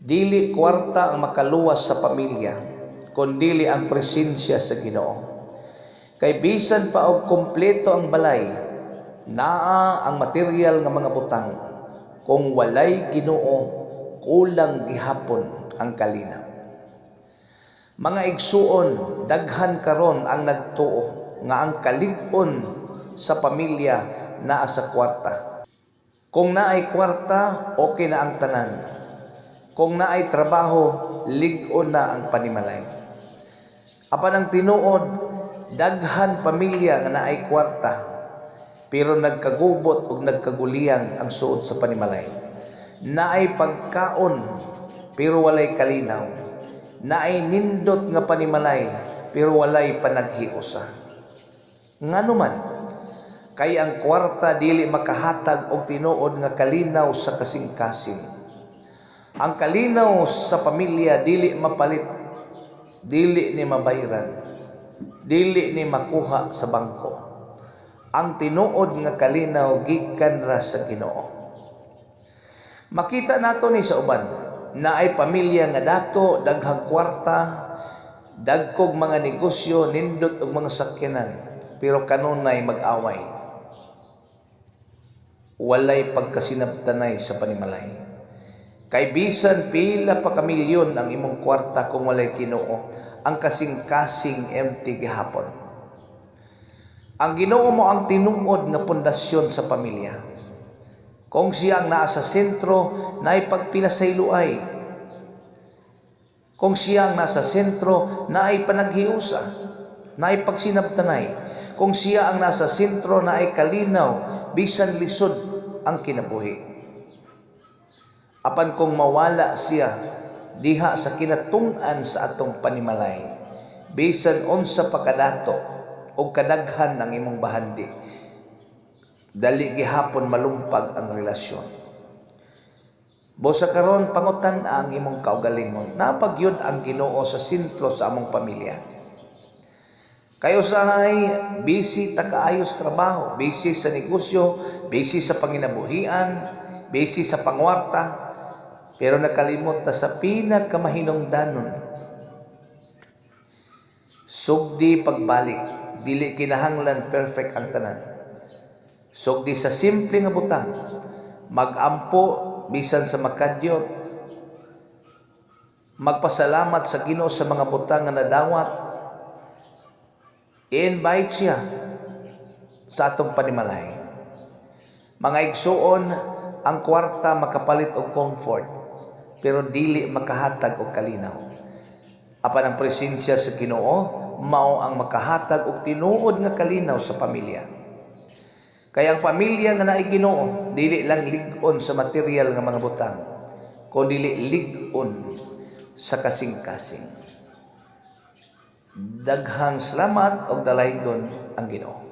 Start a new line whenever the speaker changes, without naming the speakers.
Dili kwarta ang makaluwas sa pamilya, kundili ang presensya sa Ginoo. Kay bisan pa og kompleto ang balay, naa ang material nga mga butang, kung walay Ginoo, kulang gihapon ang kalinaw. Mga igsuon, daghan karon ang nagtuo nga ang kalig-on sa pamilya naa sa kwarta. Kung naay kwarta, okay na ang tanan. Kung naay trabaho, lig-on na ang panimalay. Apan ang tinuod, daghan pamilya nga naay kwarta, pero nagkagubot ug nagkaguliyang ang suod sa panimalay. Naay pagkaon, pero walay kalinaw. Naay nindot nga panimalay, pero walay panaghiusa. Ngano man, kay ang kwarta dili makahatag og tinuod nga kalinaw sa kasing-kasing. Ang kalinaw sa pamilya dili mapalit, dili ni mabayran, dili ni makuha sa bangko. Ang tinuod nga kalinaw gikan ra sa Ginoo. Makita nato ni sa uban, naay pamilya nga dato, daghang kwarta, dagkog mga negosyo, nindot og mga sakyanan, pero kanunay mag-away. Walay pagkasinabtanay sa panimalay. Kay bisan pila pa ka milyon ang imong kwarta, kung walay Ginoo, ang kasing-kasing empty gihapon. Ang Ginoo mao ang tinuod nga pundasyon sa pamilya. Kung siya ang naa sa sentro, naay pagpinasayloay. Kung siya ang nasa sentro, naay panaghiusa, naay pagsinabtanay. Kung siya ang nasa sentro, naay kalinaw, bisan lisod ang kinabuhi. Apan kung mawala siya diha sa kinatung-an sa atong panimalay, bisan unsa pa kadato o kadaghan ang imong bahandi, dali gihapon malumpag ang relasyon. Busa karon, pangutan ang imong kaugalingon. Naa pa gyud ang Ginoo sa sentro sa among pamilya? Kay usahay busy ta kaayo sa trabaho, busy sa negosyo, busy sa panginabuhian, busy sa pangwarta, pero nakalimot ta sa pinakamahinungdanon. Sugdi pagbalik, dili kinahanglan perfect ang tanan. Sugdi sa simple nga butang, magampo bisan sa makadyot, magpasalamat sa Ginoo sa mga butang nga nadawat, i-invite siya sa atong panimalay. Mga igsuon, ang kwarta makapalit og comfort, pero dili makahatag og kalinaw. Apan ang presensya sa Ginoo mao ang makahatag og tinuod nga kalinaw sa pamilya. Kaya ang pamilya nga naay Ginoo, dili lang lig-on sa material nga mga butang, kundi lig-on sa kasing-kasing. Daghang salamat og dalaygon ang Ginoo.